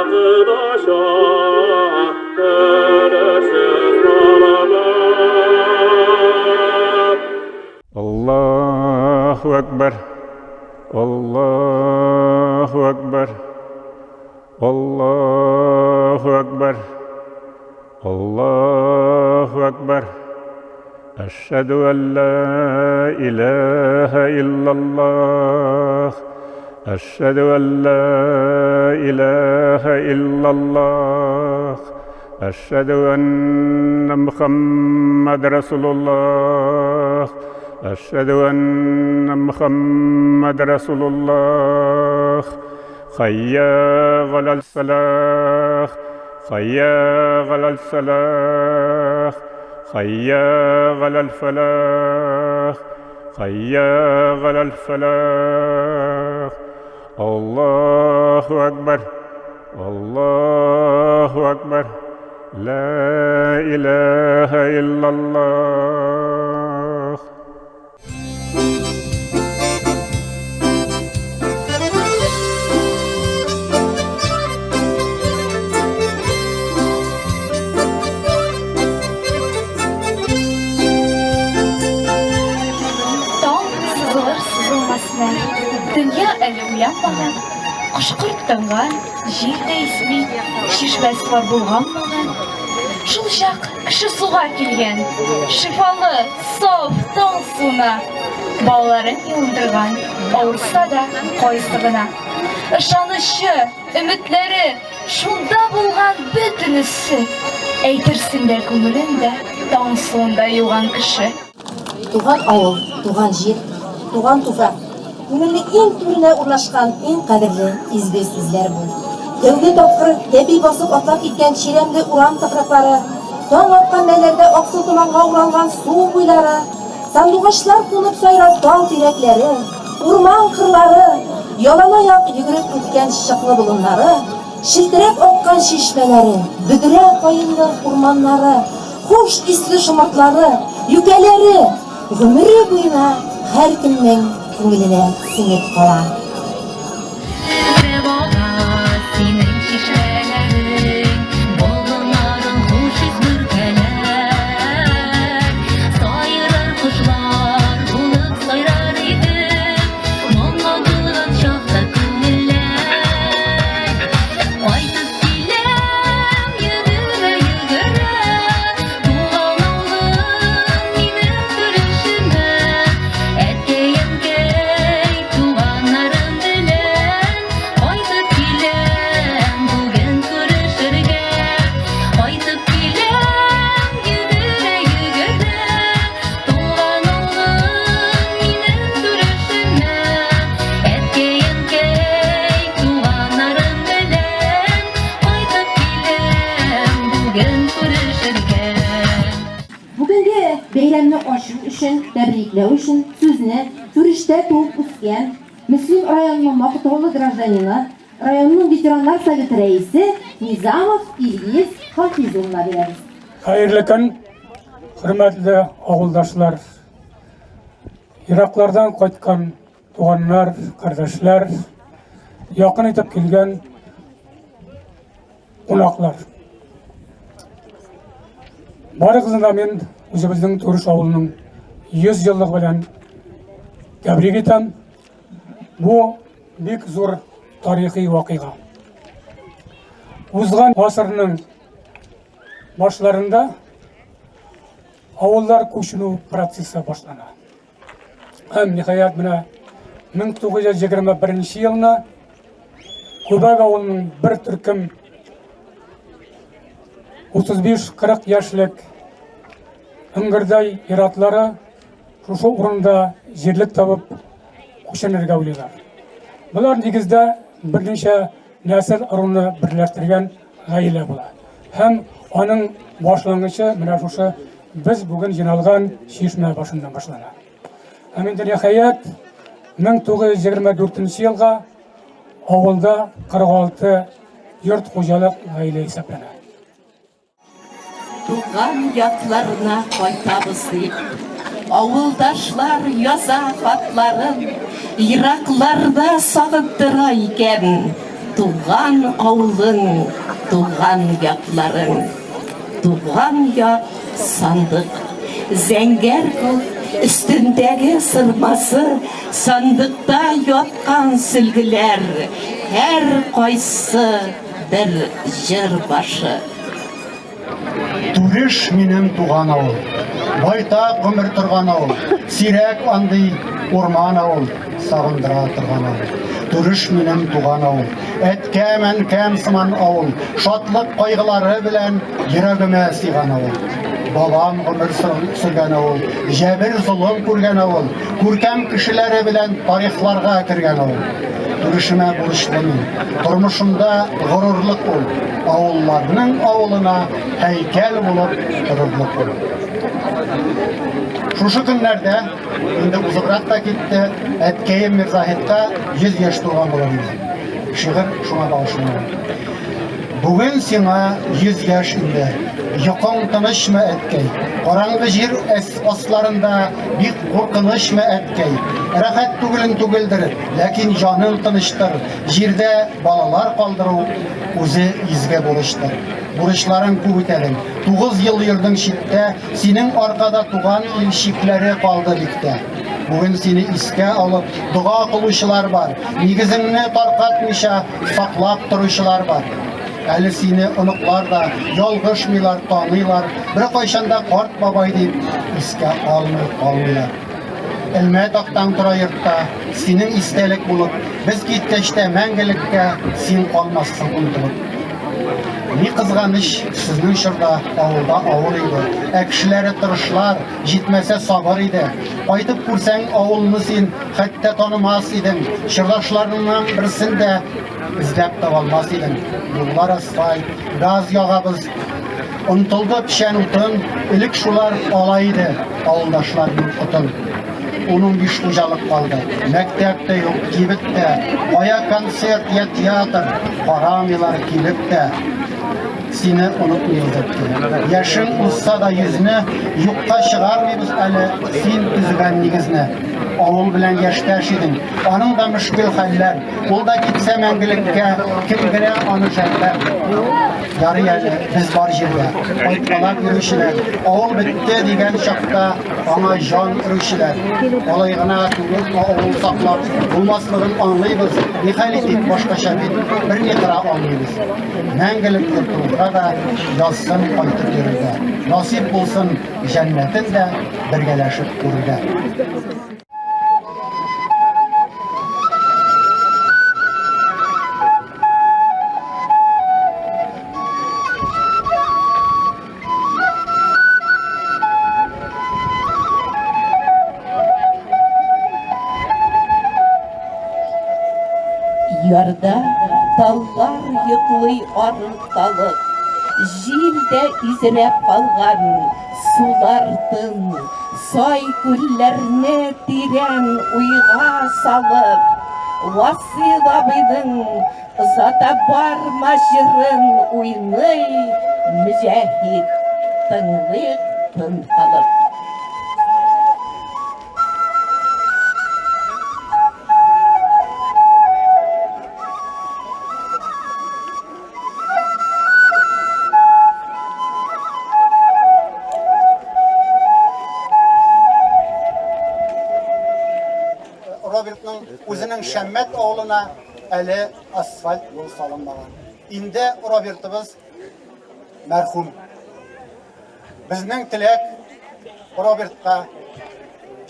Кодача, өлешсез балабыз. Аллаһу әкбәр! Аллаһу әкбәр! Аллаһу әкбәр! Аллаһу әкбәр! Әшһәдү ән ла илаһа иллаллаһ! Әшһәдү ән ла илаһа иллаллаһ! Әшһәдү әннә Мөхәммәд Расулуллаһ! Әшһәдү әннә Мөхәммәд Расулуллаһ! Хәйя галәл сәлах! Хәйя галәл сәлах! Хәйя галәл фәлах! Хәйя галәл фәлах! Аллаһу әкбәр! Аллаһу әкбәр! Лә илаһә иллаллаһ! Таң сызылыр сызылмасына, дөнья әле уянмаган, кош-корт тынган, җил дә исми, чишмә сулар болганмаган. Шул чак кеше суга килгән, шифалы, саф таң суына. Балаларын юындырган, авырса да кайсы гына. Ышанычы, өметләре шунда булган бөтенесе. Әйтерсең дә күңелен дә таң суында юган кеше. Туган авыл, туган җир, туган туфрак, күңелнең иң түренә урнашкан иң кадерле, изге сүзләр бу. Тәүге тапкыр тәпи басып атлап киткән чирәмле урам тыкрыклары, таң аткан мәлләрдә аксыл томанга уралган су буйлары, сандугачлар кунып сайрар тал тирәкләре, урман кырлары, яланаяк йөгереп үткән чыклы болыннары, челтерәп аккан чишмәләре, бөдрә каенлы урманнары, хуш исле шомыртлары, юкәләре гомере буена һәркемнең күңеленә сеңеп кала. Бүгенге бәйрәмне ачу өчен, тәбрикләү өчен сүзне Түрештә туып үскән, Мөслим районының мактаулы гражданины, районның ветераннар советы рәисе Низамов Илгиз Хафиз улына бирәбез. Хәерле көн, хөрмәтле авылдашлар! Ераклардан кайткан туганнар, кардәшләр, якын итеп килгән кунаклар. Барыгызны да мин үзебезнең Түреш авылының 100 еллыгы белән тәбрик итәм. Бу бик зур тарихи вакыйга. Узган гасырның башларында авыллар күченү процессы башлана. Һәм ниһаять менә 1921 елны Күбәк авылының бер төркем 35-40 яшьлек Ыңгырдай иратлары шушы урында җирлек табып күченергә уйлыйлар. Болар нигездә берничә нәсел ыруны берләштергән гаилә була. Һәм аның башлангычы менә шушы без бүген җыйналган чишмә башыннан башлана. Һәм инде ниһаять 1924 елга авылда 46 йорт хуҗалык гаилә исәпләнә. Туган якларына кайтабыз дип, авылдашлар яза хатларын, еракларда сагындыра икән. туган авылың, туган якларың. Туган як сандык. Зәңгәр күк, өстендәге сырмасы, сандыкта яткан сөлгеләр, һәркайсы бер җыр башы. Түреш минем туган авыл. Байтак гомер торган авыл. Сирәк андый урман авыл, сагындыра торган авыл. Түреш минем туган авыл. Әткәм, әнкәм сыман авыл. Шатлык кайгылары белән йөрәгемә сыйган авыл. Балам гомер сөргән авыл. Җәбер золым күргән авыл. Күркәм кешеләре белән тарихларга кергән авыл. Түрешемә бурычлы мин. Тормышымда горурлык ул. Авылларның авылына һәйкәл булып торырлык ул. Шушы көннәрдә, инде узыбрак та китте, әткәем Мирзаһитка 100 яшь тулган булыр иде. Шигырь шуңа багышлана. Бүген сиңа 100 яшь инде. Йокың тынычмы, әткәй? Караңгы җир асларында бик куркынычмы, әткәй? Рәхәт түгелен түгелдер, ләкин җаның тынычтыр. Җирдә балалар калдыру үзе изге бурычтыр. Бурычларың күп үтәдең. 9 ел йөрдең читтә, синең аркада туган ил чикләре калды биктә. Бүген сине искә алып, дога кылучылар бар. Нигезеңне таркатмыйча саклап торучылар бар. Әле сине оныклар да ялгышмыйлар, таныйлар, беркайчан да карт бабай дип искә алмый калмыйлар. Элмә тактаң тора йортта, синең истәлек булып, без киткәч тә мәңгелеккә син калмассың онытылып. Ни кызганыч, сезнең чорда авылда авыр иде, ә кешеләре тырышлар, җитмәсә сабыр иде. Кайтып күрсәң авылны син хәтта танымас идең, чордашларыңның берсен дә эзләп таба алмас идең. Юллар асфальт, газ ягабыз. Онтылды печән утын, элек шулар ала иде авылдашларның котын. 10-15 хуҗалык калды. Мәктәп тә юк, кибет тә. Кая концерт я театр, карамыйлар килеп тә. Сине онытмыйбыз, әткәй. Яшең узса да йөзне, юкка чыгармыйбыз әле син төзегән нигезне. Авыл белән яшьтәш идең, аның да мөшкел хәлләр. Ул да китсә мәңгелеккә, кем генә аны жәлләр. Ярый әле без бар җирдә, кайткалап йөрүчеләр, авыл бетте дигән чакта аңа җан өрүчеләр. Алай гына түгел, авыл саклап булмаслыгын аңлыйбыз, нихәл итик, башкача бит берни кыра алмыйбыз. Мәңгелек йортыбызга да язсын кайтып йөрергә. Насыйп булсын җәннәтен дә бергәләшеп күрергә. Ярда таллар йоклый арып талып, Җил дә изрәп калган, сулар тын, Сай күлләрне тирән уйга салып, Васил абыйның Озата барма җырын уйный Мөҗәһит, тыңлыйк тын калып. Робертның үзенең Шәммәт авылына әле асфальт юл салынмаган. Инде Робертыбыз мәрхүм. Безнең теләк Робертка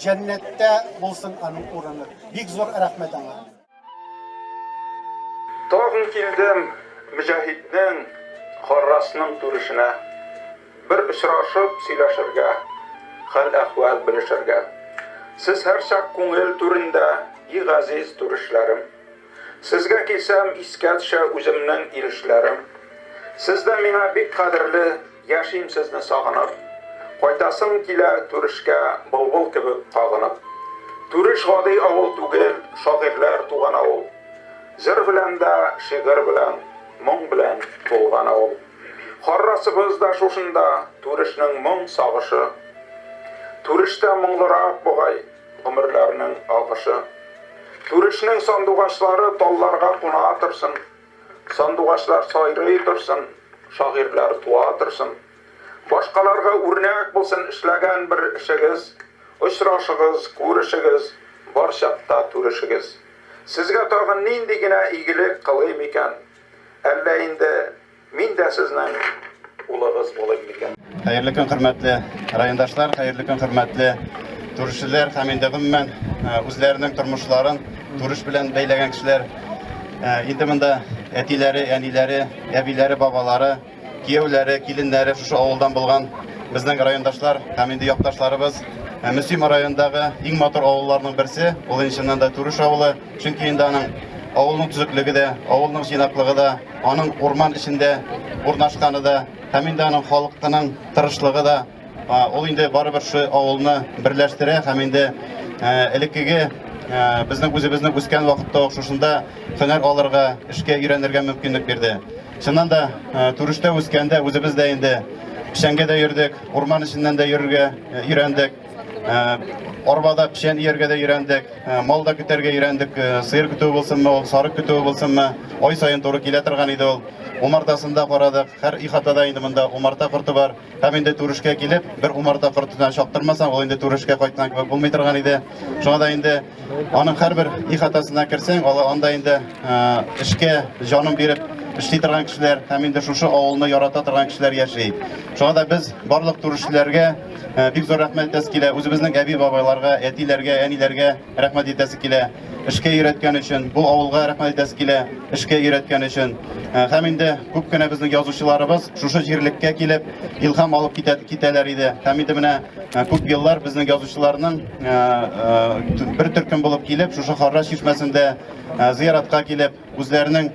җәннәттә булсын аның урыны. Бик зур рәхмәт аңа. Тагын килдем Мөҗәһитнең, Харрасның түрешенә. Бер очрашып сөйләшергә, хәл-әхвәл белешергә. Сез һәрчак күңел түрендә, и газиз түрешләрем. Сезгә килсәм, искә төшә үземнең илешләрем. Сез дә миңа бик кадерле, Яшим сезне сагынып. Кайтасым килә Түрешкә былбыл кебек кагынып. Түреш гади авыл түгел, шагыйрьләр туган авыл. Җыр белән дә, шигырь белән, моң белән тулган авыл. Харрасыбыз да шушында, Түрешнең моң сагышы. Түрештә моңлырак бугай, гомерләрнең агышы. Түрешнең сандугачлары талларга куна торсын. Сандугачлар сайрый торсын, шагыйрьләр туа торсын. Башкаларга үрнәк булсын эшләгән бер эшегез, очрашыгыз, күрешегез, бар чакта түрешегез. Сезгә тагын нинди генә игелек кылыйм икән? Әллә инде мин дә сезнең улыгыз булыйм микән? Хәерле көн, хөрмәтле райондашлар, хәерле көн, хөрмәтле туристлар һәм инде гомумән үзләренең тормышларын туриш белән бәйләгән кешеләр. Инде монда әтиләре, әниләре, әбиләре, бабалары, кияүләре, киленнәре шушы авылдан булган безнең райондашлар һәм инде якташларыбыз. Мөслим районындагы иң матур авылларның берсе, ул инде чыннан да Түреш авылы. Чөнки инде аның авылның төзеклеге дә, авылның җыйнаклыгы да, аның урман эчендә урнашканы да, һәм инде аның халкының тырышлыгы да, ул инде барыбер шу авылны берләштерә һәм инде элеккеге безнең үзебезнең үскән вакытта ук шушында һөнәр алырга, эшкә өйрәнергә мөмкинлек бирде. Чыннан да, Түрештә үскәндә үзебез дә инде печәнгә дә йөрдек, урман эченнән дә йөрергә өйрәндек. Арбада печән ияргә дә өйрәндек, мал да көтәргә өйрәндек, сыер көтүе булсынмы ул, сарык көтүе булсынмы, ай саен туры килә торган иде ул. Умартасын да карадык, һәр ихатада инде монда умарта корты бар. Һәм инде Түрешкә килеп, бер умарта кортына чаптырмасаң, ул инде Түрешкә кайткан кебек булмый торган иде. Шуңа да инде аның һәрбер ихатасына керсәң, ала анда инде эшкә җанын биреп эшли торган кешеләр һәм инде шушы авылны ярата торган кешеләр яши. Шуңа да без барлык туристларга бик зур рәхмәт әйтәсе килә. Үзебезнең әби-бабайларга, әтиләргә, әниләргә рәхмәт әйтәсе килә. Эшкә өйрәткән өчен, бу авылга рәхмәт әйтәсе килә, эшкә өйрәткән өчен. Һәм инде күп кенә безнең язучыларыбыз шушы җирлеккә килеп, илһам алып китә, китәләр иде. Һәм инде менә күп еллар безнең язучыларның бер төркем булып килеп, шушы Харрас чишмәсендә зыяратка килеп, үзләренең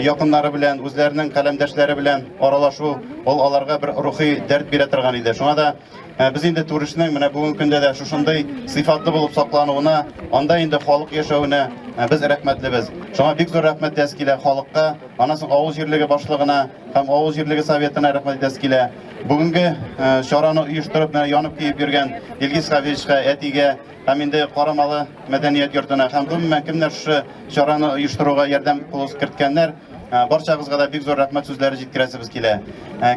якыннары белән, үзләренең каләмдәшләре белән аралашу, ул аларга бер рухи дәрт бирә торган иде. Шуңа да без инде Түрешнең менә бүгенге көндә дә шушындый сыйфатлы булып саклануына, анда инде халык яшәвенә без рәхмәтлебез. Шуңа бик зур рәхмәт әйтәсе килә халыкка, аннан соң авыл җирлеге башлыгына һәм авыл җирлеге советына рәхмәт әйтәсе килә. Бүгенге чараны оештырып, менә янып көеп йөргән Илгиз Хәбировичка, әтигә һәм инде Карамалы мәдәният йортына һәм гомумән кемнәр шушы чараны оештыруга ярдәм кулы керткәннәр, барчагызга да бик зур рәхмәт сүзләре җиткерәсебез килә.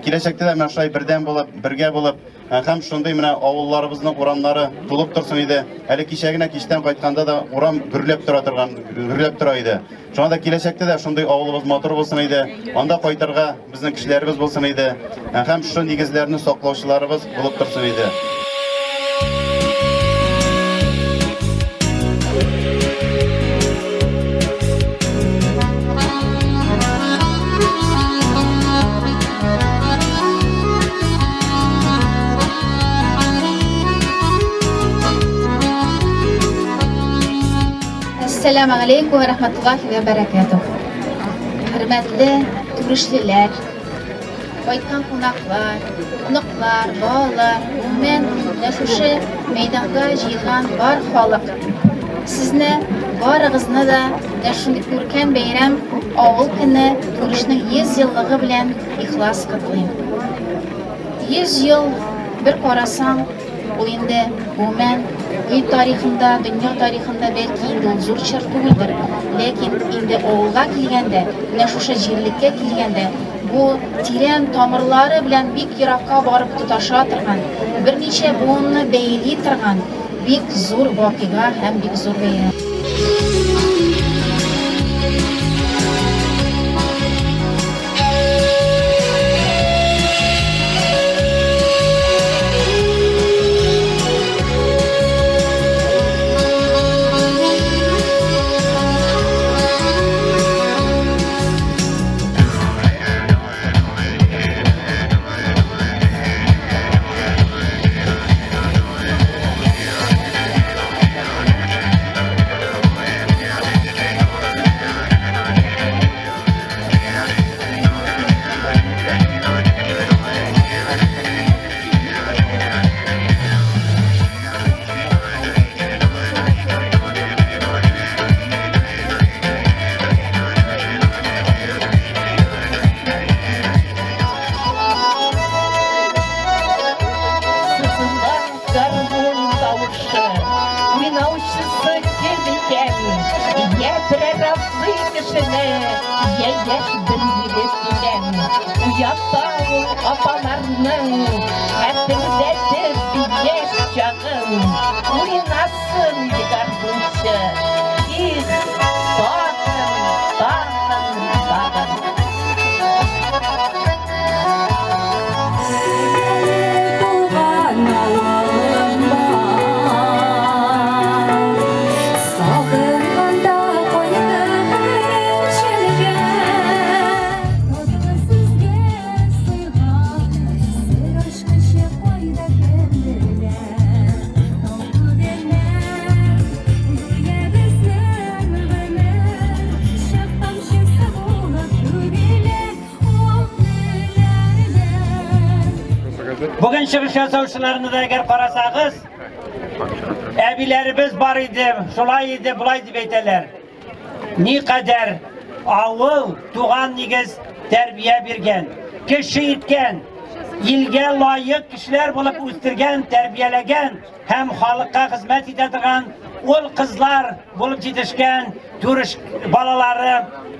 Киләчәктә дә менә шулай бердәм булып, бергә булып, һәм шундый менә авылларыбызның урамнары тулып торсын иде. Әле кичә генә кичтән кайтканда да урам гөрләп тора торган, гөрләп тора иде. Шуңа да киләчәктә дә шундый авылыбыз матур булсын иде. Анда кайтырга безнең кешеләребез булсын иде. Һәм шушы нигезләрне саклаучыларыбыз булып торсын иде. Әссәламу алейкум ва рахматуллахи ва бәрәкәтүх. Хөрмәтле түрешлеләр, кайткан кунаклар, оныклар, балалар, гомумән, менә шушы мәйданга җыелган бар халык. Сезне барыгызны да менә шундый күркәм бәйрәм, авыл көне, Түрешнең 100 еллыгы белән ихлас котлыйм. 100 ел бер карасаң, ул инде гомумән ил тарихында, дөнья тарихында бәлки инде ул зур чор түгелдер, ләкин инде авылга килгәндә, менә шушы җирлеккә килгәндә, бу тирән тамырлары белән бик еракка барып тоташа торган, берничә буынны бәйли торган бик зур вакыйга һәм бик зур бәйрәм. Ята ул апаларның хәтерләтеп яшь чагын. Уйнасын иде гармунчы. Их, тагын, тагын, тагын. Туган авылым бар, Сагынганда кайтып беренчелгә. Татлы сүзгә сыйган сер ачкычы кайда кем белә? Тау күгенә гүя безнең гомер чык тамчысы булып түгелә ак гөлләрдән. Бүген чыгыш ясаучыларны да әгәр карасагыз, әбиләребез бар иде, шулай иде, болай дип әйтәләр. Никадәр авыл, туган нигез тәрбия биргән, кеше иткән, илгә лаек кешеләр булып үстергән, тәрбияләгән һәм халыкка хезмәт итә торган ул кызлар булып җитешкән Түреш балалары,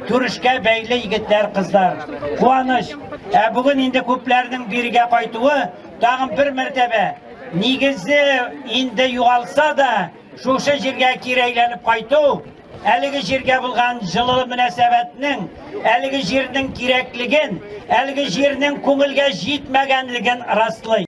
Түрешкә бәйле егетләр, кызлар. Куаныч. Ә бүген инде күпләрнең бирегә кайтуы тагын бер мәртәбә нигезе инде югалса да, шушы җиргә кире әйләнеп кайту, әлеге җиргә булган җылы мөнәсәбәтнең, әлеге җирнең кирәклеген, әлеге җирнең күңелгә җитмәгәнлеген раслый.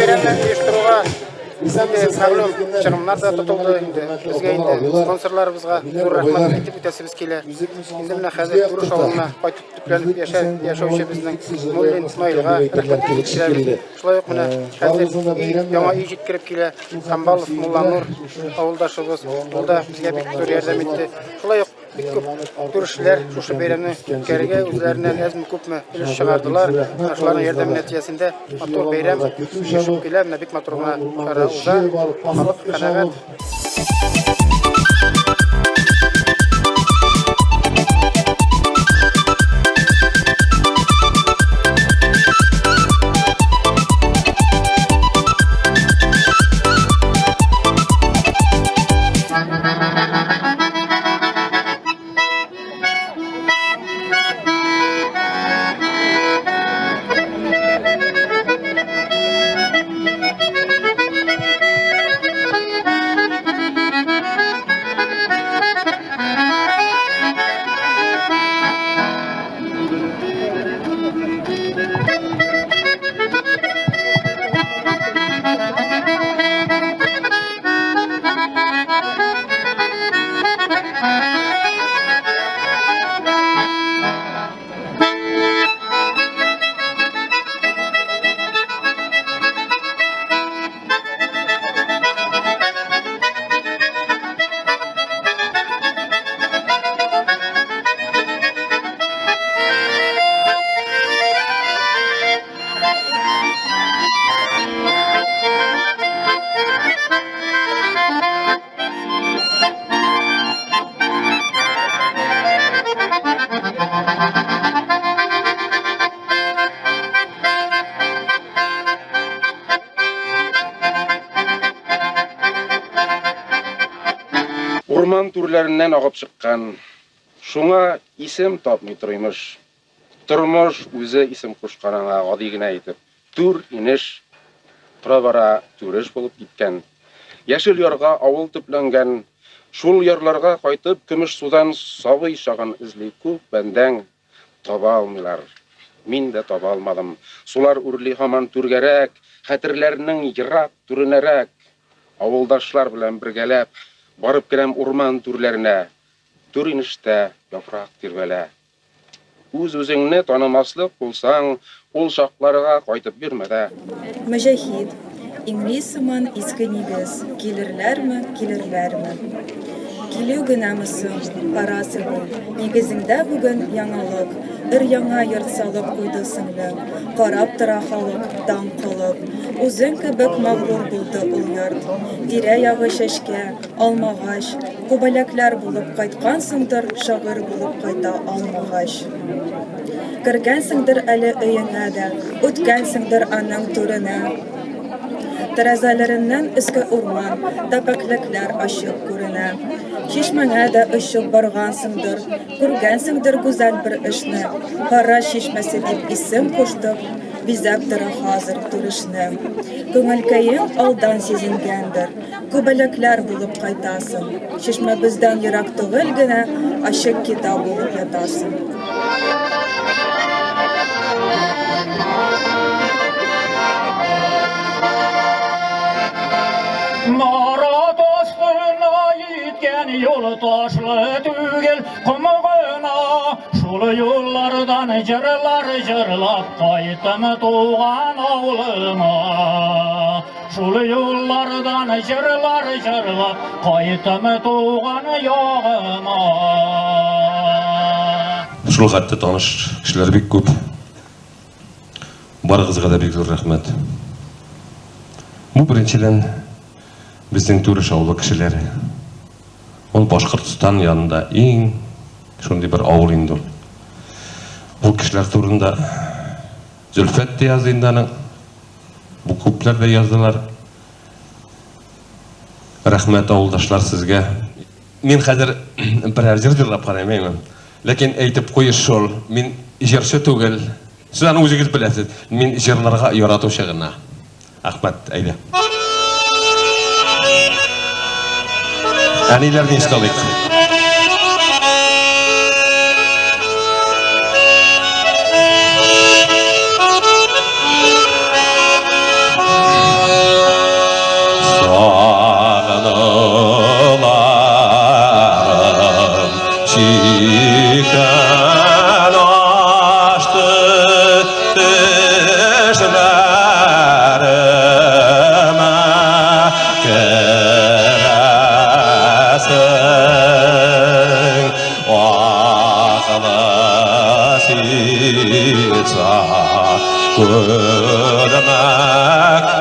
Бәйрәмне оештыруга инде мәгълүм чыгымнар да тотылды инде. Безгә инде спонсорларыбызга зур рәхмәт әйтеп үтәсебез килә. Инде менә хәзер Күреш авылына кайтып төпләнеп яшәүче безнең Муллин Наилгә рәхмәт әйтеп Шулай ук менә хәзер өй, яңа өй җиткереп килә. Камбалов Мулланур авылдашыбыз, ул да безгә бик зур ярдәм итте. Шулай ук бик күп күршеләр шушы бәйрәмне үткәрергә үзләреннән әзме-күпме өлеш чыгардылар. Менә шуларның ярдәме нәтиҗәсендә матур бәйрәм оешып килә. Менә бик матур гына чара уза. Халык канәгать. Урман түрләреннән агып чыккан, шуңа исем тапмый тормыш. Тормыш үзе исем кушкан аңа гади генә итеп. Түр инеш тора-бара түреш булып киткән. Яшел ярга авыл төпләнгән. Шул ярларга кайтып, көмеш судан сабый чагын эзли күп бәндәң. Таба алмыйлар. Мин дә таба алмадым. Сулар үрли һаман түргәрәк, хәтерләрнең ерак түренәрәк. Авылдашлар белән бергәләп барып керәм урман түрләренә. Түр инештә яфрак тирбәлә. Үз-үзеңне танымаслык булсаң, ул чакларга кайтып йөрмә дә. Мөҗәһит, Иңли сыман изге нигез, Килерләрме, килерләрме? Килү генәме соң, кара сине, Нигезеңдә бүген яңалык, Өр-яңа йорт салып куйды сеңлең. Карап тора халык, таң калып. Үзең кебек мәгърур булды ул йорт. Тирә-ягы чәчкә, алмагач. Күбәләкләр булып кайткансыңдыр, Шагыйрь булып кайта алмагач. Кергәнсеңдер әле өеңә дә, Үткәнсеңдер аның түренә. Тәрәзәләреннән өске урман, Тәпәклекләр ачык күренә. Чишмәңә дә очып баргансыңдыр, Күргәнсеңдер гүзәл бер эшне, Кара чишмәсе дип исем куштык, Бизәп тора хәзер түрешне. Күңелкәең алдан сизенгәндер, Күбәләкләр булып кайтасың. Чишмәбездән ерак түгел генә, Ачык китап булып ятасың. Нарат астына йиткән юл ташлы түгел, ком гына. Шул юллардан җырлар җырлап кайттым туган авылыма. Шул юллардан җырлар җырлап кайттым туган ягыма. Шул хәтле таныш кешеләр бик күп. Барыгызга да бик зур рәхмәт. Бу беренчедән безнең Түреш авылы кешеләре. Ул Башкортстан янында иң шундый бер авыл инде ул. Ул кешеләр турында Зөлфәт тә язды инде аның. Бу күпләр дә яздылар. Рәхмәт, авылдашлар, сезгә. Мин хәзер берәр җыр җырлап карыйм, әйме? Ләкин әйтеп куеш шул, мин җырчы түгел. Сез аны үзегез беләсез. Мин җырларга яратучы гына. Әхмәт, әйдә. Әниләрне искә алыйк. Сагынуларым чиктән ашты төшләремә керәсең Аклы ситса күлмәк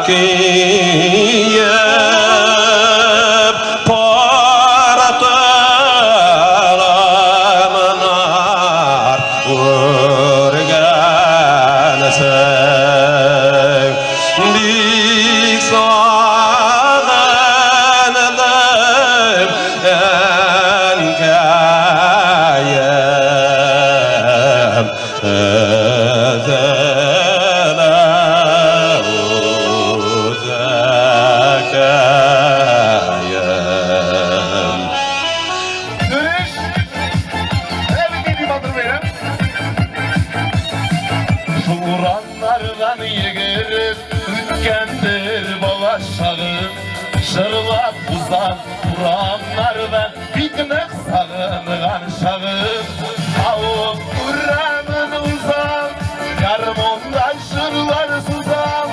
киеп Парталымнар үргәнсең Бик сагындым әнкәем Өзелә үзәкәем. Дөрес! Менә бит нинди батыр бәйрәм. Шул урамнардан йөгереп үткәндер бала чагым. Җырлап узган урамнардан бик нык сагынган чагым. Авыл урамын узам, гармунда җырлар сузам.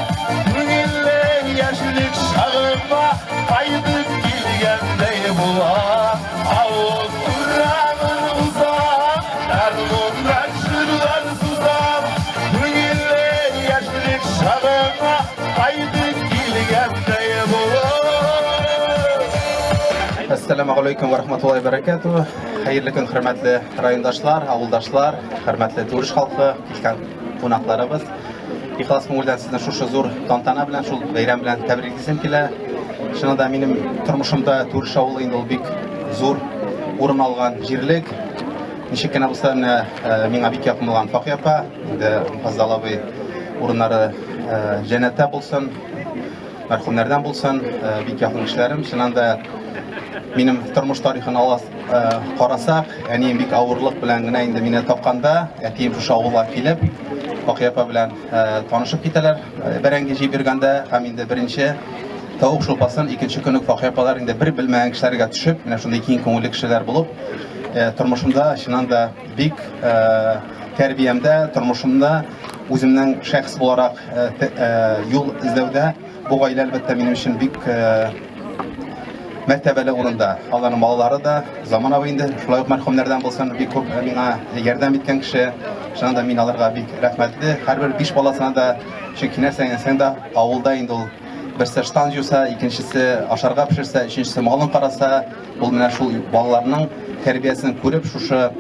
Күңелле яшьлек чагыма кайтып килгәндәй була. Авыл урамын узам, гармунда җырлар сузам. Күңелле яшьлек чагыма кайтып килгәндәй була. Әссәламу алейкум ва рахматуллаһи ва баракатуһ. Хәерле көн, хөрмәтле райондашлар, авылдашлар, хөрмәтле Түреш халкы, килгән кунакларыбыз. Ихлас күңелдән сезне шушы зур тантана белән, шул бәйрәм белән тәбриклисем килә. Чыннан да минем тормышымда Түреш авылы инде ул бик зур урын алган җирлек. Ничек кенә булса, менә э, миңа бик якын булган Факия апа, инде Фазлал абый урыннары э, җәннәттә булсын. мәрхүмнәрдән булсын, э, бик якын кешеләрем. Чыннан да минем тормыш тарихын ала э, карасак, әнием бик авырлык белән генә инде мине тапканда, әтием шушы авылга килеп, Бакый апа белән э, танышып китәләр, бәрәңге җыеп йөргәндә һәм инде беренче тавык шулпасын икенче көн үк Факия апалар инде бер белмәгән кешеләргә төшеп, менә шундый киң күңелле кешеләр булып, тормышымда чыннан да бик тәрбиямдә, тормышымда үземнең шәхес буларак юл эзләүдә бу гаилә әлбәттә минем өчен бик мәртәбәле урында. Аларның балалары да, Заман абый инде шулай ук мәрхүмнәрдән булсын, бик күп миңа ярдәм иткән кеше. Чыннан да мин аларга бик рәхмәтле. Һәрбер биш баласына да, чөнки нәрсә әйтсәң дә, авылда инде ул берсе штан җуса, икенчесе ашарга пешерсә, өченчесе малын караса, ул менә шул балаларның тәрбиясен күреп, шушы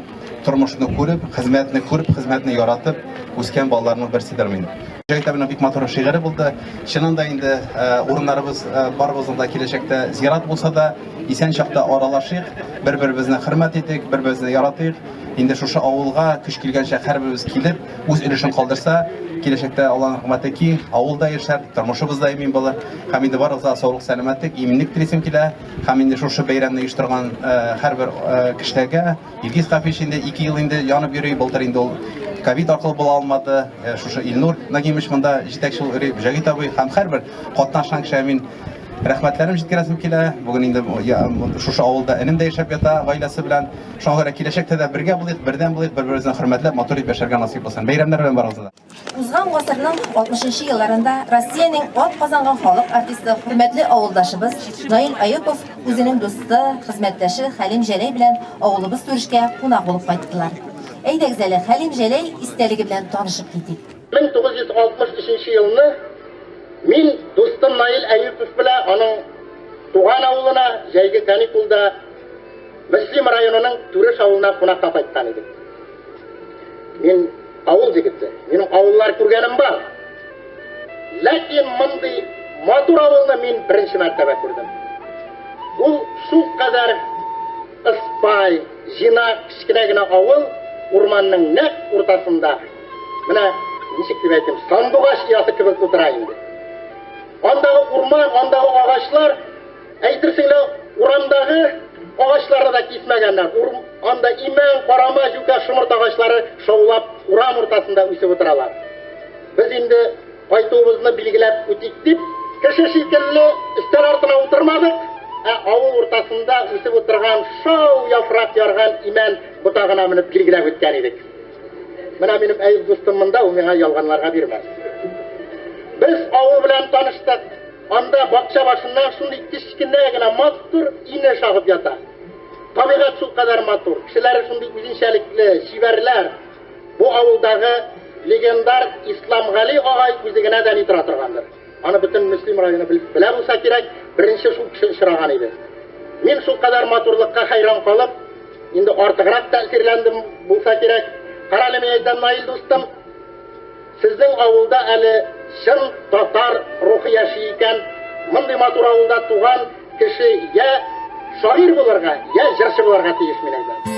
тормышны күреп, хезмәтне күреп, хезмәтне яратып үскән балаларның берседер мин. Җәвит абының бик матур шигыре булды. Чыннан да инде э, урыннарыбыз э, барыбызның да киләчәктә зират булса да, исән чакта аралашыйк, бер-беребезне хөрмәт итик, бер-беребезне яратыйк. Инде шушы авылга көч килгәнчә һәрберебез килеп, үз өлешен калдырса, киләчәктә Алланың рәхмәте киң, авыл да яшәр, тормышыбыз да имин булыр. Һәм инде барыгызга саулык, сәламәтлек, иминлек телисем килә. Һәм инде шушы бәйрәмне оештырган э, һәрбер кешеләргә Илгиз Хафич инде 2 ел инде янып йөри, былтыр инде ул ковид аркылы була алмады. Э, шушы Илнур Нагимович монда җитәкче булып йөри, Мөҗәгит абый һәм һәрбер катнашкан кешегә мин рәхмәтләрем җиткерәсем килә. Бүген инде шушы авылда энем дә яшәп ята гаиләсе белән. Шуңа күрә киләчәктә дә бергә булыйк, бердәм булыйк, бер-беребезне хөрмәтләп, матур итеп яшәргә насыйп булсын. Бәйрәмнәр белән барыгызны да. Узган гасырның 60 нчы елларында Россиянең ат казанган халык артисты, хөрмәтле авылдашыбыз Наил Аюпов үзенең дусты, хезмәттәше Хәлим Җәләй белән авылыбыз Түрешкә кунак булып кайттылар. Әйдәгез әле, Хәлим Җәләй истәлеге белән танышып китик. 1963 елны мин дустым Наил Әюпов белән аның туган авылына җәйге каникулда Мөслим районының Түреш авылына кунакка кайткан идек. Мин авыл егете, минем авыллар күргәнем бар. Ләкин мондый матур авылны мин беренче мәртәбә күрдем. Ул шул кадәр ыспай, җыйнак, кечкенә генә авыл урманның нәкъ уртасында. Менә ничек дип әйтим, сандугач оясы кебек утыра инде. Андагы урман, андагы агачлар Әйтерсең лә, урамдагы агачларны да кисмәгәннәр. Ур, анда имән, карама, юкә, шомырт агачлары шаулап урам уртасында үсеп утыралар. Без инде кайтуыбызны билгеләп үтик дип, кеше шикелле өстәл артына утырмадык, ә авыл уртасында үсеп утырган шау яфрак ярган имән ботагына менеп билгеләп үткән идек. Менә минем Әюп дустым монда, ул миңа ялганларга бирмәс. Без авыл белән таныштык. Анда бакча башыннан шундый кечкенә генә матур инеш агып ята. Табигать шулкадәр матур, кешеләре шундый үзенчәлекле, чибәрләр. Бу авылдагы легендар Исламгали агай үзе генә дә ни тора торгандыр. Аны бөтен Мөслим районы белә булса кирәк, беренче шул кеше очраган иде. Мин шулкадәр матурлыкка хәйран калып, инде артыграк тәэсирләндем булса кирәк. Карале, мин әйтәм, Наил дустым, Сезнең авылда әле чын татар рухы яши икән. Мондый матур авылда туган кеше я шагыйрь булырга, я җырчы булырга тиеш, мин әйтәм.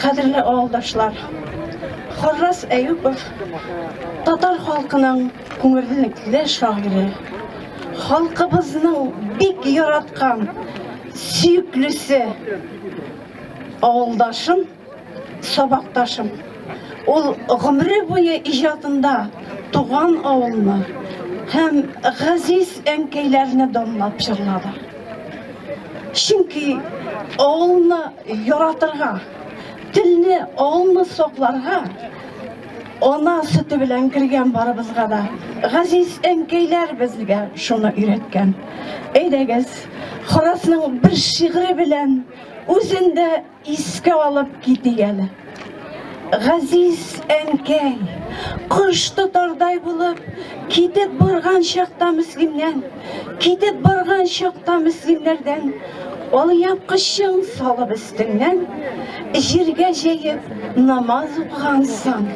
Кадерле авылдашлар, Харрас Әюпов татар халкының күңеллекле шагыйре, халкыбызның бик яраткан сөеклесе, авылдашым, сабакташым. Ул гомере буе иҗатында туган авылны һәм газиз әнкәйләрне данлап җырлады. Чөнки авылны яратырга, телне, авылны сакларга ана сөте белән кергән барыбызга да. Газиз әнкәйләр безгә шуны өйрәткән. Әйдәгез, Харасның бер шигыре белән үзен дә Искә алып китик әле. Газиз әнкәй, кош тотардай булып, китеп барган чакта Мөслимнән, китеп барган чакта Мөслимнәрдән, алъяпкычың салып өстеңнән, җиргә җәеп намаз укыгансың.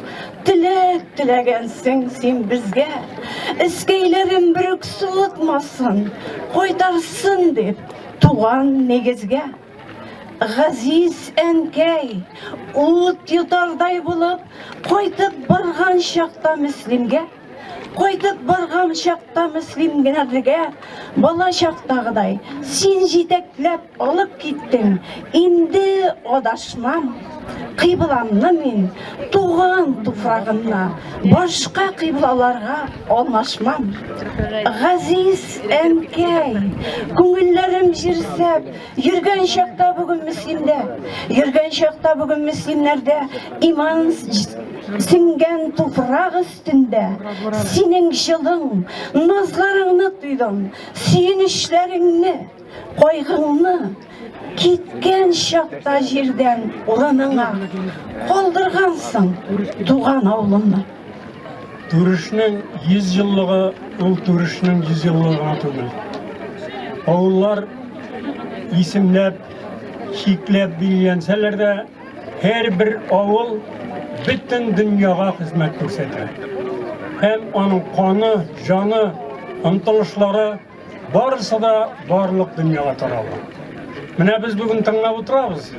Теләк теләгәнсең син безгә, Эскәйләрем берүк суытмасын, Кайтарсын дип туган нигезгә. Газиз әнкәй, ут йотардай булып, Кайтып барган чакта Мөслимгә, Кайтып барган чакта Мөслимгә бала чактагыдай син җитәкләп алып киттең. Инде адашмам. Кыйбламны мин туган туфрагымна башка кыйблаларга алмашмам. Газиз әнкәй, күңелләрем җирсәп, йөргән чакта бүген Мөслимдә, йөргән чакта бүген Мөслимнәрдә иман сеңгән туфрак өстендә синең җылың, назларыңны тойдым, сөенечләреңне, кайгыңны киткән чакта җирдән урыныңа калдыргансың туган авылымны. Түрешнең 100 еллыгы ул Түрешнең 100 еллыгы гына түгел. Авыллар исемләп, чикләп билгеләнсәләр дә, һәрбер авыл бөтен дөньяга хезмәт күрсәтә. Һәм аның каны, җаны, омтылышлары барысы да барлык дөньяга тарала. Менә без бүген тыңлап утырабыз.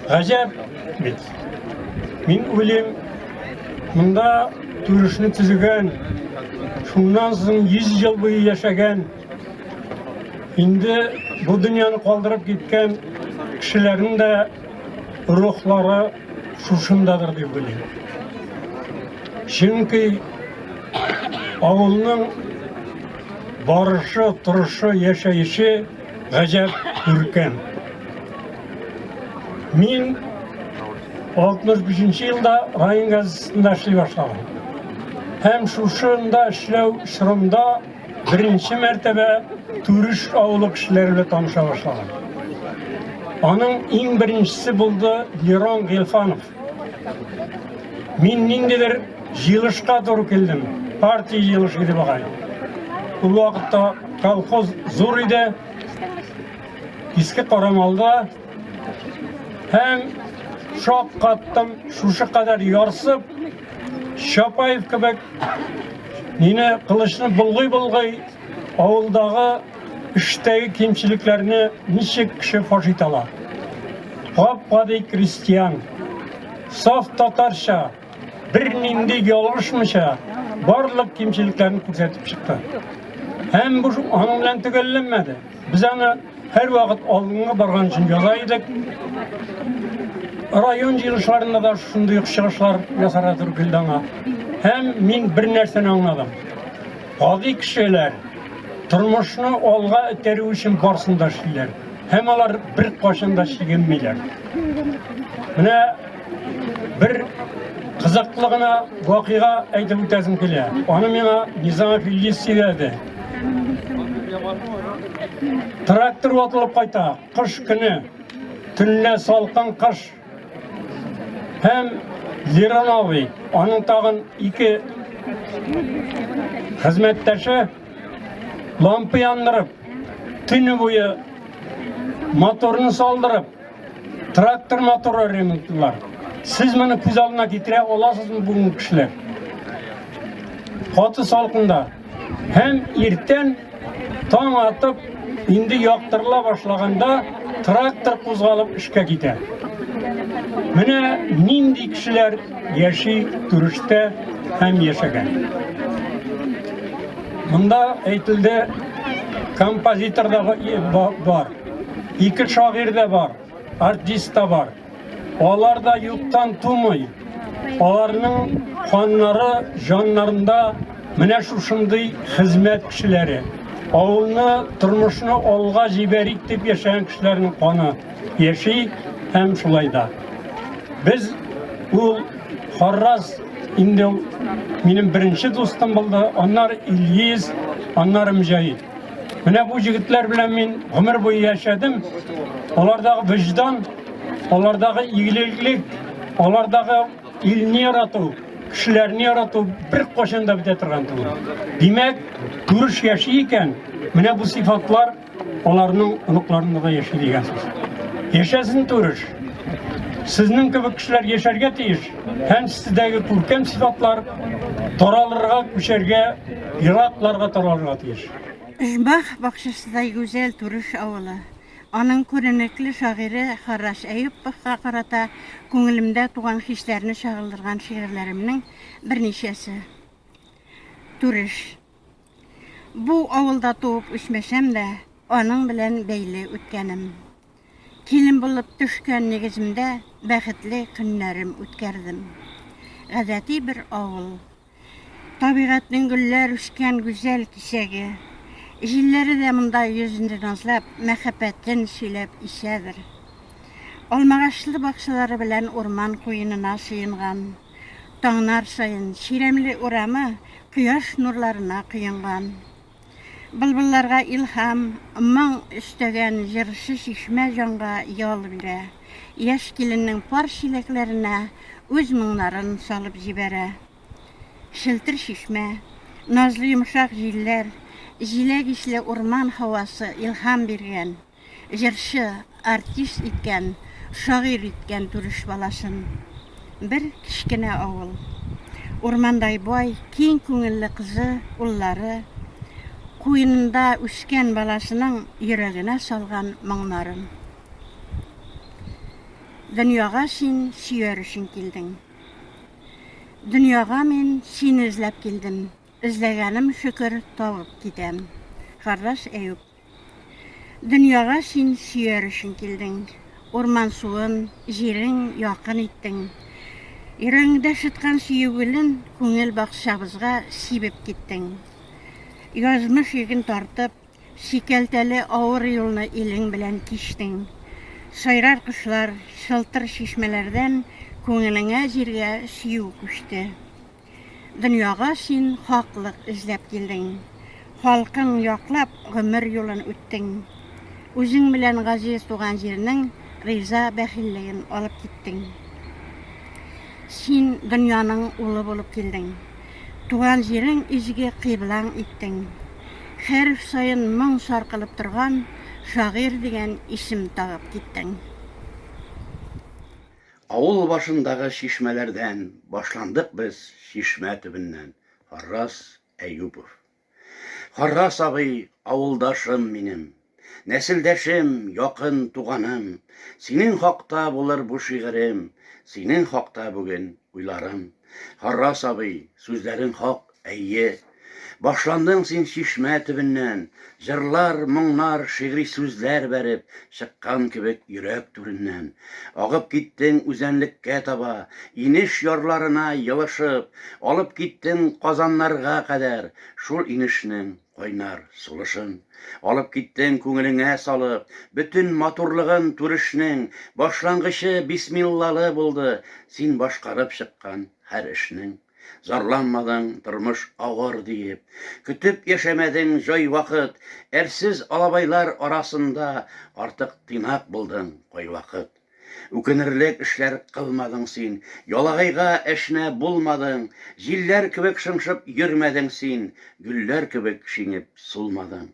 Гаҗәп бит. Мин уйлыйм, монда Түрешне төзегән, шуннан соң 100 ел буе яшәгән, инде бу дөньяны калдырып киткән кешеләрнең дә рухлары шушындадыр дип уйлыйм. Чөнки авылның барышы, торышы, яшәеше гаҗәп күркәм. Мин 65 елда район газетасында эшли башладым. Һәм шушында эшләү чорында беренче мәртәбә Түреш авылы кешеләре белән таныша башладым. Аның иң беренчесе булды Лерон Гилфанов. Мин ниндидер җыелышка туры килдем. Партия җыелышы иде бугай. Ул вакытта колхоз зур иде. Иске Карамалда һәм шаккаттым, шушы кадәр ярсып, Чапаев кебек мине кылычны болгый-болгый авылдагы эштәге кимчелекләрне ничек кеше фаш итә ала. Гап-гади крестьян, саф татарча, бернинди ялгышмыйча барлык кимчелекләрне күрсәтеп чыкты. Һәм бу аның белән төгәлләнмәде. Без аны һәрвакыт алдынгы барган өчен яза идек. Район җыелышларында да шундый ук чыгышлар ясарга туры килде аңа. Һәм мин бер нәрсәне аңладым. Гади кешеләр тормышны алга этәрү өчен барсын да эшлиләр. Һәм алар беркайчан да чигенмиләр. Менә бер кызыклы гына вакыйга әйтеп үтәсем килә. Аны миңа Низамов Илгиз сөйләде. Трактор ватылып кайта, кыш көне, төнлә салкын кыш. Һәм Лерон абый, аның тагын ике хезмәттәше лампа яндырып, төне буе моторны салдырып, Трактор моторы ремонтлар. Сез моны күз алдына китерә аласызмы бүгенге кешеләр? Каты салкында һәм иртән таң атып, инде яктырыла башлаганда трактор кузгалып эшкә китә. Менә нинди кешеләр яши Түрештә һәм яшәгән. Монда әйтелде, композитор да бар. Ике шагыйрь дә бар, артист та бар. Алар да юктан тумый. Аларның каннары җаннарында менә шушындый хезмәт кешеләре. Авылны, тормышны алга җибәрик дип яшәгән кешеләрнең каны яши һәм шулай да. Без ул Харрас инде ул минем беренче дустым булды, аннары Илгиз, аннары Мөҗәһит. Менә бу җегетләр белән мин гомер буе яшәдем. Алардагы вөҗдан, алардагы игелеклек, алардагы илне ярату, кешеләрне ярату бер кашан да бетә торган түгел. Димәк, күреш яши икән, менә бу сыйфатлар аларның оныкларында да яши дигән сүз. Яшәсен Түреш. Сезнең кебек кешеләр яшәргә тиеш һәм сездәге күркәм сыйфатлар таралырга, күчәргә, еракларга таралырга тиеш. Оҗмах бакчасыдай гүзәл Түреш авылы, аның күренекле шагыйре Харрас Әюповка карата күңелемдә туган хисләрне чагылдырган шигырьләремнең берничәсе. Түреш. Бу авылда туып үсмәсәм дә, аның белән бәйле үткәнем. Килен булып төшкән нигеземдә бәхетле көннәрем үткәрдем. Гадәти бер авыл. Табигатьнең гөлләр үскән гүзәл кисәге. Җилләре дә монда йөзне назлап, мәхәббәтен сөйләп исәдер. Алмагачлы бакчалары белән урман куенына сыенган. Таңнар саен чирәмле урамы кояш нурларына коенган. Былбылларга илһам, моң өстәгән җырчы чишмә җанга ял бирә. Яшь киленнең пар чиләкләренә үз моңнарын салып җибәрә. Челтер чишмә, назлы йомшак җилләр, җиләк исле урман һавасы илһам биргән. Җырчы, артист иткән, шагыйрь иткән Түреш баласын. Бер кечкенә авыл. Урмандай бай, киң күңелле кызы, уллары, куенында үскән баласының йөрәгенә салган моңнарын. Дөньяга син сөяр өчен килдең. Дөньяга мин сине эзләп килдем. Эзләгәнем, шөкер, табып китәм. Харрас Әюп. Дөньяга син сөяр өчен килдең. Урман суын, җирең якын иттең. Йөрәгеңдә шыткан сөю гөлен күңел бакчабызга сибеп киттең. Язмыш йөген тартып, сикәлтәле авыр юлны илең белән кичтең. Сайрар кошлар, чылтыр чишмәләрдән күңелеңә җиргә сөю күчте. Дөньяга син хаклык эзләп килдең. Халкың яклап гомер юлын үттең. Үзең белән газиз туган җирнең риза бәхиллеген алып киттең. Син дөньяның улы булып килдең. Туган җирең изге кыйблаң иттең. Хәреф саен моң саркылып торган шагыйрь дигән исем тагып киттең. Авыл башындагы чишмәләрдән Башландык без чишмә төбеннән. Харрас Әюпов. Харрас абый, авылдашым минем, Нәселдәшем, якын туганым. Синең хакта булыр бу шигырем, Синең хакта бүген уйларым. Харрас абый, сүзләрең хак, әйе. Башландың син чишмә төбеннән, Җырлар, моңнар, шигъри сүзләр бәреп Чыккан кебек йөрәк түреннән. Агып киттең үзәнлеккә таба, Инеш ярларына елышып, Алып киттең Казаннарга кадәр Шул инешнең кайнар сулышын. Алып киттең күңелеңә салып, Бөтен матурлыгын түрешнең, Башлангычы бисмиллалы булды, Син башкарып чыккан һәр эшнең. Зарланмадың, тормыш авыр диеп, Көтеп яшәмәдең җай вакыт, Әрсез алабайлар арасында Артык тыйнак булдың кайвакыт. Үкенерлек эшләр кылмадың син, Ялагайга әшнә булмадың, Җилләр кебек шыңшып йөрмәдең син, Гөлләр кебек шиңеп сулмадың.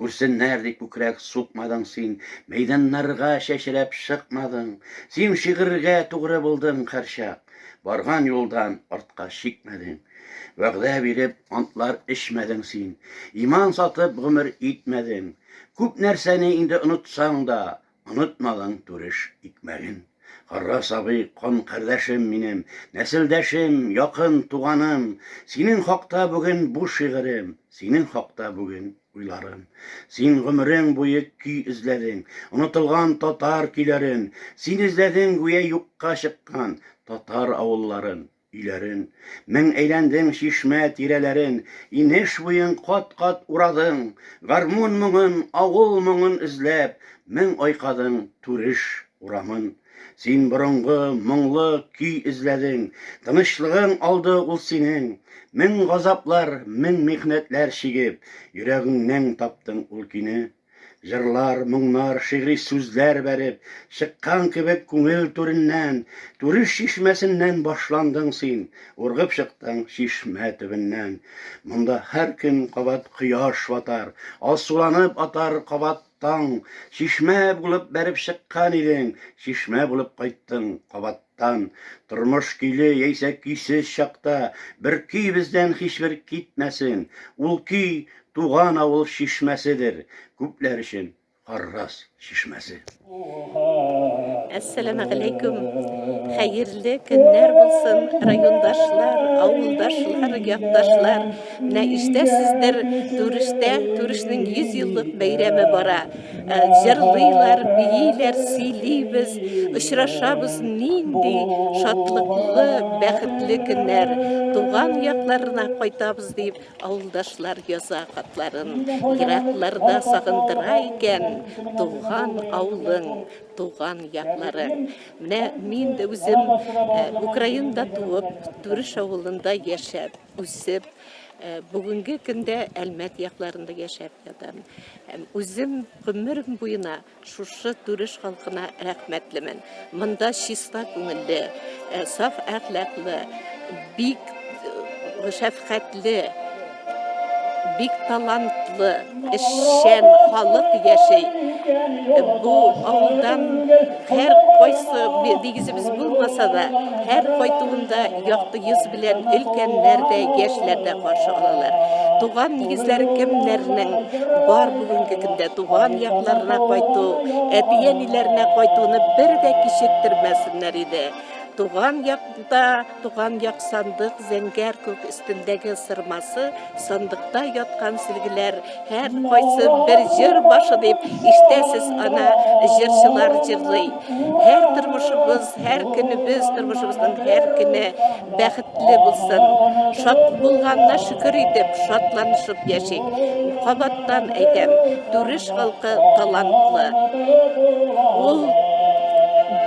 Күрсеннәр дип күкрәк сукмадың син, Мәйданнарга чәчрәп чыкмадың. Син шигырьгә тугры булдың һәрчак, Барган юлдан артка чикмәдең. Вәгъдә биреп антлар эчмәдең син, Иман сатып гомер итмәдең. Күп нәрсәне инде онытсаң да, Онытмадың түреш икмәген. Харрас абый, кан кардәшем минем, Нәселдәшем, якын туганым. Синең хакта бүген бу шигырем, Синең хакта бүген уйларым. Син гомерең буе көй эзләдең, Онытылган татар көйләрен. Син эзләдең гүя юкка чыккан Татар авылларын. Өйләрен. Мең әйләндең чишмә тирәләрен, Инеш буен кат-кат урадың, Гармун моңын, авыл моңын эзләп, Мең айкадың Түреш урамын. Син борынгы моңлы көй эзләдең, Тынычлыгың алды ул синең. Мең газаплар, мең михнәтләр чигеп, Йөрәгеңнән таптың ул көйне. Җырлар, моңнар, шигъри сүзләр бәреп, Чыккан кебек күңел түреннән, Түреш чишмәсеннән башландың син, Ургып чыктың чишмә төбеннән. Монда һәр көн кабат кояш батар, Алсуланып атар кабат таң. Чишмә булып бәреп чыккан идең, Чишмә булып кайттың кабат. Тан, тормыш көйле яисә көйсез чакта, бер көй бездән һичбер китмәсен. Ул көй, туган авыл чишмәседер, күпләр өчен Харрас чишмәсе. Әссәламәгаләйкүм! Хәерле көннәр булсын, райондашлар, авылдашлар, якташлар! Менә ишетәсездер, Түрештә Түрешнең 100 еллык бәйрәме бара. Э, җырлыйлар, бииләр, сөйлибез, очрашабыз. Нинди шатлыклы, бәхетле көннәр. Туган якларына кайтабыз дип, авылдашлар яза хатларын. Еракларда сагындыра икән туган авылың, туган якларың. Менә мин дә үзем э, Украинада туып, Түреш авылында яшәп, үсеп, э, бүгенге көндә Әлмәт якларында яшәп ятам. Һәм үзем гомерем буена шушы Түреш халкына рәхмәтлемен. Монда чиста күңелле, э, саф әхлаклы, бик э, шәфкатьле, бик талантлы, эшчән халык яши. Бу авылдан һәр кайсы нигезебез булмаса да, һәр кайтуында якты йөз белән өлкәннәр дә, яшьләр дә каршы алалар. Туган нигезләре кемнәрнең бар бүгенге көндә туган якларына кайту, әти-әниләренә кайтуны бер дә кичектермәсеннәр иде. Туган якта, туган як сандык зәңгәр күк өстендәге сырмасы Сандыкта яткан сөлгеләр һәр кайсы бер җыр башы дип ишетәсез ана җырчылар җырлый. Һәр тормышыбыз, һәр көнебез, тормышыбызның һәр көне бәхетле булсын. Шат булганына шөкер итеп, шатланышып яшик. Кабаттан әйтәм, Түреш халкы талантлы. Ул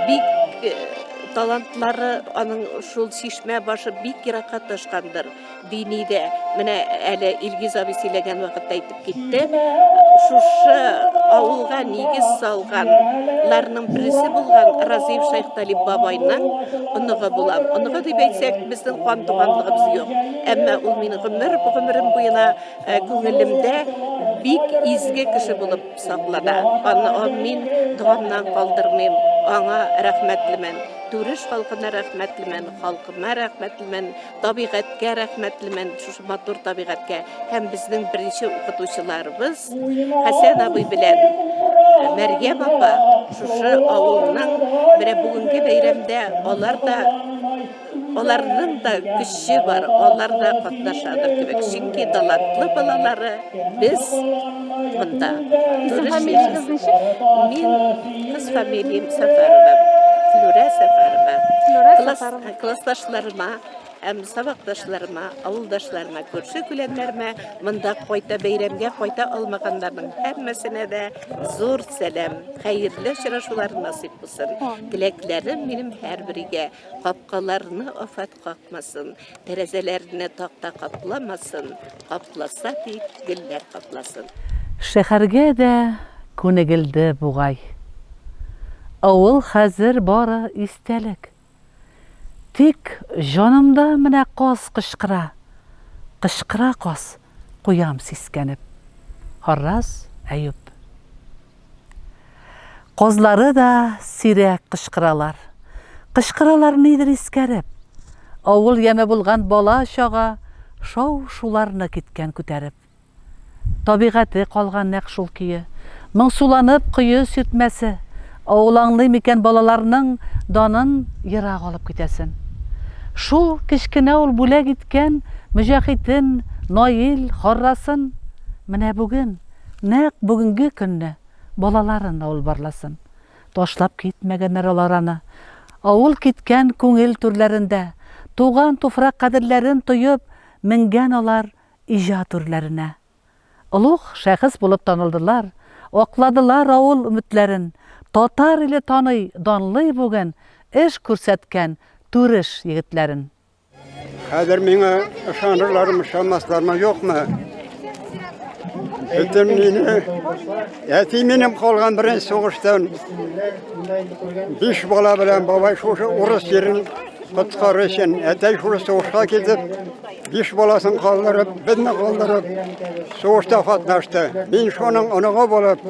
бик э, талантлары аның шул чишмә башы бик еракка ташкандыр. Дини дә, менә әле Илгиз абый сөйләгән вакытта әйтеп китте, шушы авылга нигез салганнарның берсе булган Разыев Шәйхталип бабайның оныгы булам. Оныгы дип әйтсәк, безнең кан туганлыгыбыз юк. Әмма ул минем гомер гомерем буена э, күңелемдә бик изге кеше булып саклана. Аны мин догамнан калдырмыйм, аңа рәхмәтлемен. Түреш халкына рәхмәтлемен, халкыма рәхмәтлемен. Табигатькә рәхмәтлемен, шушы матур табигатькә. Һәм безнең беренче укытучыларыбыз Хәсән абый белән Мәрьям апа шушы авылның менә бүгенге бәйрәмдә алар да аларның да көче бар, алар да катнашадыр кебек. Чөнки талантлы балалары без монда. Исем фамилиягез ничек? Мин кыз фамилиям Сәфәрова. Флүрә Сәфәрова. Флүрә Сәфәрова. Классташларыма һәм сабакташларыма, авылдашларыма, күрше-күләннәремә, монда кайта бәйрәмгә кайта алмаганнарның һәммәсенә дә зур сәлам. Хәерле очрашулар насыйп булсын. Теләкләрем минем һәрбер өйгә капкаларны афәт какмасын, тәрәзәләрне такта капламасын, капласа тик гөлләр капласын. Шәһәргә дә күнегелде бугай. Авыл хәзер бары истәлек. Тик җанымда менә каз кычкыра, Кычкыра каз, куям сискәнеп. Харрас Әюп. Казлары да сирәк кычкыралар. Кычкыралар нидер искәреп. Авыл яме булган бала-чага Шау-шуларны киткән күтәреп. Табигате калган нәкъ шул көе. Моңсуланып кое сиртмәсе. Авыл аңлый микән балаларның данын ерак алып китәсен. Шул кечкенә ул бүләк иткән Мөҗәһитен, Наил, Харрасын. Менә бүген, нәкъ бүгенге көнне балаларын авыл барласын. Ташлап китмәгәннәр алар аны. Авыл киткән күңел түрләрендә. Туган туфрак кадерләрен тоеп, менгән алар иҗат үрләренә. Олуг шәхес булып танылдылар, акладылар авыл өметләрен, татар иле таный, данлый бүген эш күрсәткән Түреш егетләрен. Хәзер миңа ышанырлармы, ышанмаслармы, юкмы? Бөтен мине, әти минем калган беренче сугыштан биш бала белән бабай шушы урыс җирен коткару өчен әтәй шушы сугышка китеп, биш баласын калдырып, безне калдырып, сугышта катнашты. Мин шуның оныгы булып,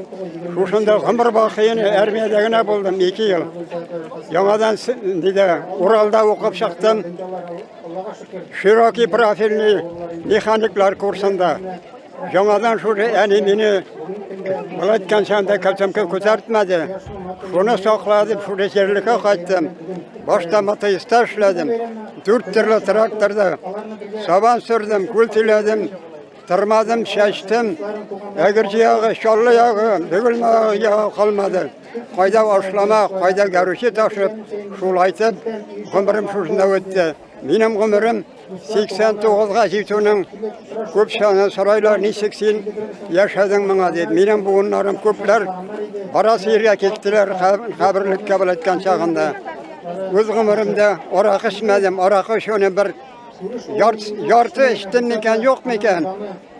шушында гомер бакыйны армиядә генә булдым 2 ел. Яңадан диде, Уралда укып чыктым. Широкий профильный механиклар курсында. Яңадан шушы әни мине болай әйткәнчә анда кәлсәмкә күтәртмәде. Шуны сакла дип шушы җирлеккә кайттым. Башта мотоиста эшләдем. Дүрт төрле тракторда сабан сөрдем, күл түләдем, тырмадым, чәчтем. Әгерҗе ягы, Чаллы ягы, Бөгелмә ягы калмады. Кайда ашлама, кайда гәрүче ташып, шулайтып гомерем шушында үтте. Минем гомерем 89-га җитүнең күп чаны сорайлар, ничек син яшәдең моңа дип. Минем буыннарым күпләр барасы җиргә киттеләр, каберлеккә белән әйткән чагында. Үз гомеремдә аракы эчмәдем, аракы эчүне бер ярты эчтем микән, юк микән?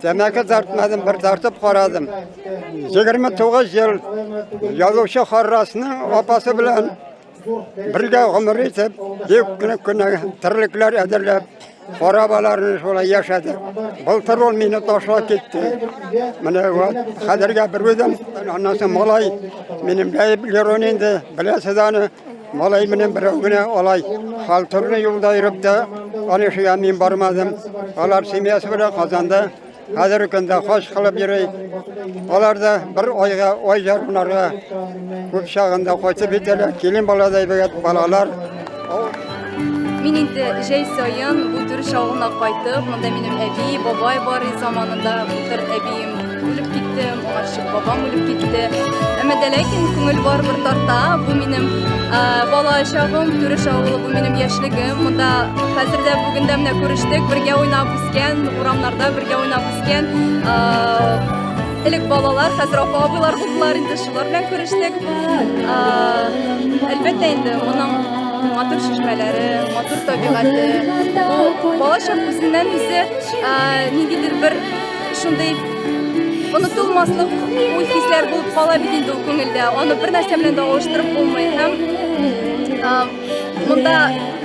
Тәмәке тартмадым, бер тартып карадым. 29 ел язучы Харрасның апасы белән бергә гомер итеп, бик кенә кенә терлекләр әзерләп, карап аларны шулай яшәдек. Былтыр ул мине ташлап китте. Менә вот хәзергә бер үзем, аннан соң малай, минем Ләйб Лерон инде, беләсез аны, малай менән берәү генә алай халтурны юлда йөреп тә, аны эшегә мин бармадым. Алар семьясы белән Казанда хәзерге көндә хаҗ кылып йөри. Алар да бер айга, ай ярымнарга күп чагында кайтып җитәләр. Килен баладай бигәт балалар. Мин инде җәй саен бу Түреш авылына кайтып, монда минем әби, бабай бар иде заманында. Былтыр әбием үлеп китте, моңарчы бабам үлеп китте. Әмма дә ләкин күңел барыбер тарта. Бу минем бала чагым, Түреш авылы, бу минем яшьлегем. Монда хәзер дә бүген дә менә күрештек, бергә уйнап үскән, урамнарда бергә уйнап үскән. Элек балалар, хәзер апа абыйлар булдылар инде, шулар белән күрештек. Әлбәттә инде, моның матур чишмәләре, матур табигате. Бу балачак үзеннән үзе ниндидер бер шундый онытылмаслык уй хисләр булып кала бит инде ул күңелдә. Аны бер нәрсә белән дә алыштырып булмый. Һәм монда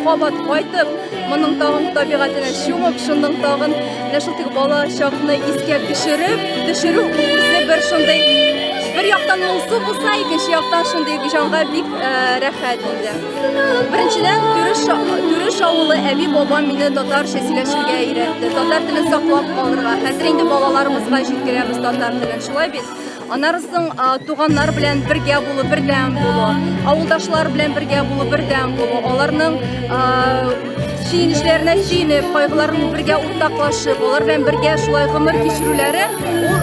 кабат кайтып, моның тагын табигатенә чумып, шуның тагын менә шул теге бала чакны искә төшереп, төшерү үзе бер шундый бер яктан моңсу булса, икенче яктан шундый җанга бик рәхәт инде. Беренчедән, Түреш, Түреш авылы әби бабам мине татарча сөйләшергә өйрәтте, татар телен саклап калырга. Хәзер инде балаларыбызга җиткерәбез татар телен, шулай бит? Аннары соң туганнар белән бергә булу, бердәм булу, авылдашлар белән бергә булу, бердәм булу, аларның сөенечләренә сөенеп, кайгыларын бергә уртаклашып, алар белән бергә шулай гомер кичерүләре, ул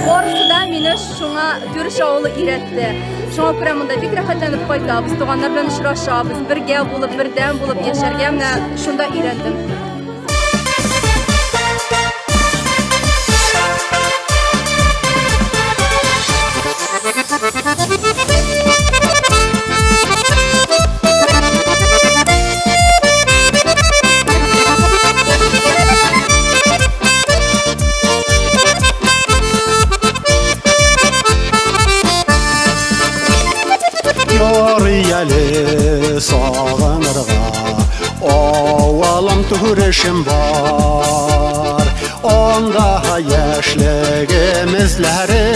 барысы да мине шуңа Түреш авылы өйрәтте. Шуңа күрә монда бик рәхәтләнеп кайтабыз, туганнар белән очрашабыз, бергә булып, бердәм булып яшәргә менә шунда өйрәндем. Ярый әле сагынырга Авылым түрешем бар Анда яшьлегем эзләре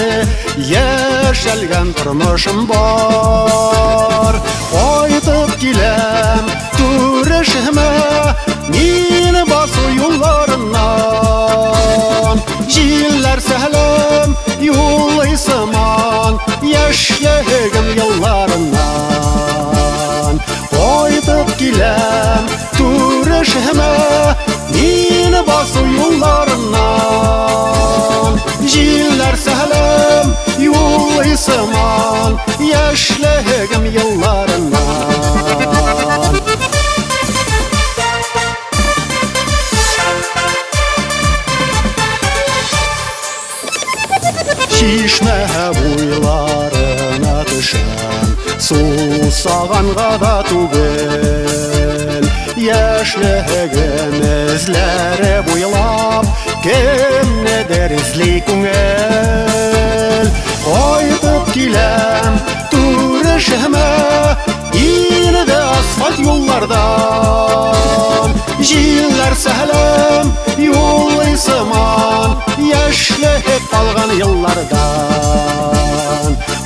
Яшәлгән тормышым бар Кайтып киләм түрешемә Мин басу юлларыннан Җилләр сәлам юллый сыман Яшьлегем елларыннан Кайтып киләм түрешемә Мин басу юлларыннан Җилләр сәлам юллый сыман Яшьлегем елларыннан. Чишмә буйларына төшәм, сусаганга да түгел. Яшьлегем эзләре буйлап, кемнедер эзли күңел. юллардан. Җилләр сәлам юллый сыман яшьлек калган еллардан.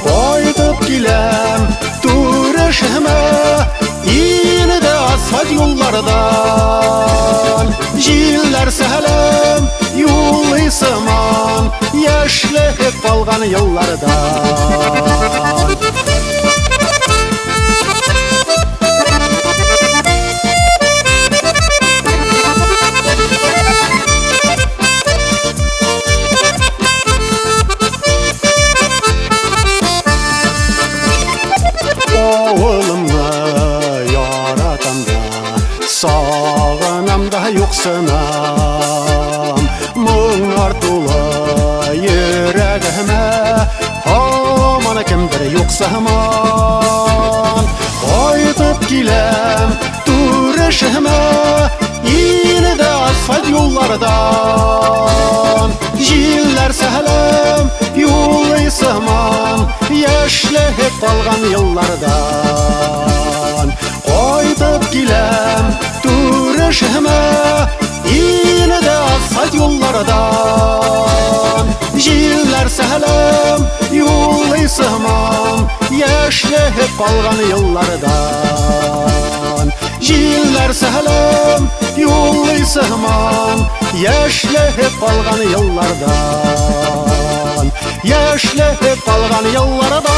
Кайтып киләм Түрешемә, инде асфальт юллардан. Җилләр сәлам юллый сыман яшьлек калган еллардан. Авылымны яратам да, сагынам да, юксынам. Моңнар тулы йөрәгемә, һаман кемдер юк сыман. Кайтып киләм Түрешемә, инде асфальт юллардан. Җилләр сәлам юллый сыман яшьлек калган еллардан. Кайтып киләм Түрешемә, инде асфальт юллардан. Җилләр сәлам юллый сыман яшьлек калган еллардан. Җилләр сәлам юллый сыман яшьлек калган еллардан. Яшьлек калган еллардан.